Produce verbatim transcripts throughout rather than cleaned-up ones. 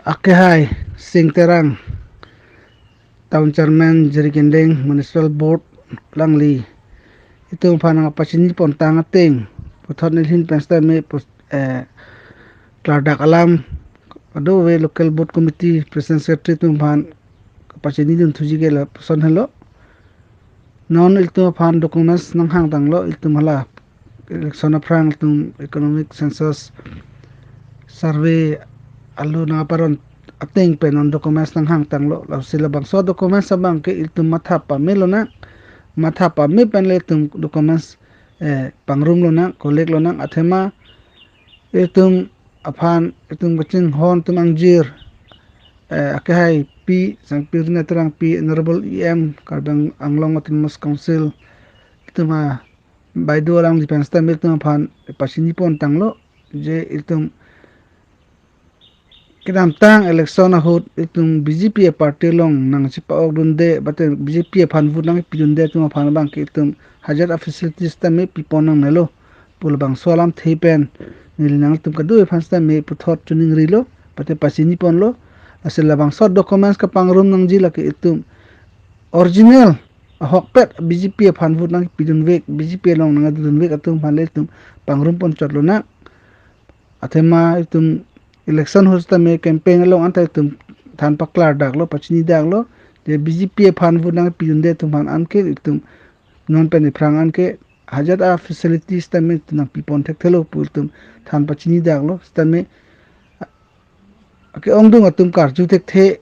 Akehai Sing Terang, Town Chairman Jirikinding Municipal Board alangli, itum aphan nangpachini pontang ateng, puthot nelihin pen sitame pus-, eh, klardak alam, kadokave local board committee president secretary atum aphan pachini dun thuji ke lapuson helo. Non ilitum aphan documents nanghang tanglo, ilitum hala election aphrang ilitum economic census survey alu nangparon ateng pen non documents nanghang tanglo. Lasi labangso documents abang ke ilitum matha pame lonang, matha pame pen le ilitum documents, eh, pangrum lonang, collect lonang, athema ilitum aphan, ilitum kachinghon atum angjir, eh, akehai Pi Sangpi Rina Terangpi, Honorable E M Karbi Anglong Autonomous Council, itum abaideu alangli pen sitame ilitum aphan pachini pontanglo, je ilitum kedamtang election ahut ilitum B J P a party along nangchepa-ok dunde, bate B J P aphan vote nangpi dunde atum aphan abang ke ilitum hajat a facilities sitame pipon nangnelo pu labangso alamthe pen neli nangtum kadokave aphan sitame puthot choningrilo, bate pachini ponlo. Lasi labangso documents kapangrum nangji lake ilitum original ahokpet B J P aphan vote nangpi dunvek, B J P along nangdun dunvek atum aphan le ilitum pangrum ponchot lonang. Athema ilitum election ahut sitame campaign along anta ilitum than paklardaklo, pachinidaklo, je B J P aphan vote nangpi dunde atum aphan anke ilitum non pen iphrang anke hajat a facilities sitame ilitum nangpipon thekthelo pu ilitum than pachinidaklo, sitame ke-ongdung atum karju thekthe,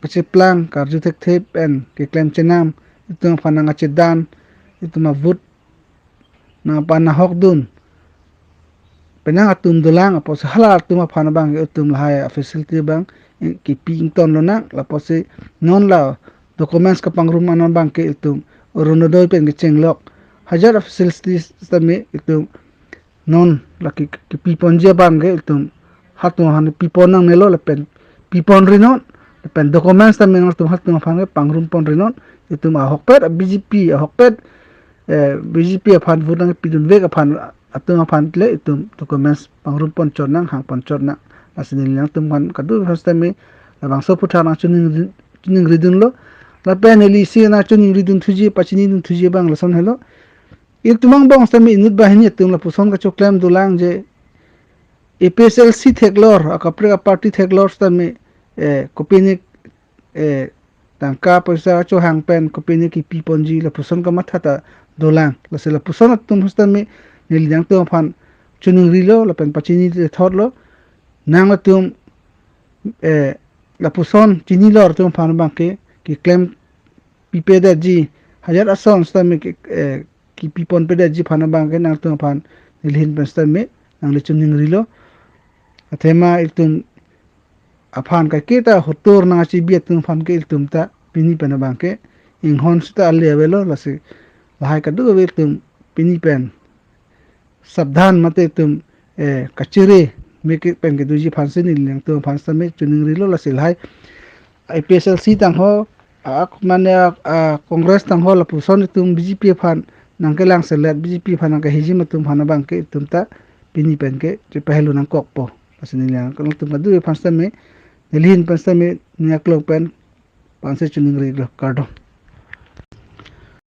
kacheplang karju thekthe pen keklem chenam, itum aphan nangkachedan, itum a vote nangpanahok dun penang atum dolang, apotsi hala atum aphan abang ke itum lahai a facility abang, eh, kipi ington lonang, lapotsi non la documents kapangrum an abang ke itum Orunodoi pen kechenglok hajat a facilities sitame itum non lake kipi ponji abang ke itum halatum aphan pipon nangnelo lapen pipon rinon, lapen documents sitame nangtum halatum aphan ke pangrum pon rinon, itum ahokpet a B J P, ahokpet, eh, B J P aphan vote nangpi dunvek aphan atum aphan le itum documents pangrum ponchot nang, hang ponchot nang. Lasi neli nangtum aphan kadokave aphan sitame labangso aputhak nangchoningri, choningri dunlo. Lapen neli isi nangchoningri dun thuji, pachini dun thuji abang lason helo. Ilitum angbong sitame inut banghini atum lapuson kachoklem dolang je A P H L C theklor, akaprek a party theklor sitame, eh, kopine, eh, tangka poisa chohang pen kopine kipi ponji lapuson kamatha ta dolang. Lasi lapuson atum sitame neli nangtum aphan choningrilo lapen pachini thotlo. Nangtum, eh, lapuson chinilor atum aphan abang ke kiklem pipedetji, hajat ason sitame ke, eh, kipi ponpedetji aphan abang ke nangtum aphan nelihin pen sitame nangli choningrilo. Athema ilitum aphan kaiketa hotur nangkachebi atum aphan ke ilitum ta pini pen abang ke inghon sita ale avelo, lasi lahai kadokave ilitum pini pen sabdhan mate itum, eh, kachere meke pen kedoji aphansi neli nangtum aphan sitame choningrilo. Lasi lahai A P H L C tangho, a, mane a, a, Congress tangho lapuson itum B J P aphan nangkelangselet, B J P aphan nangkehijim atum aphan abang ke itum ta pini pen ke chepahelo nangkokpo. Lasi neli nangtum kadokave aphan sitame, nelihin pen sitame, ning aklong pen, panse choningrilo, kardom.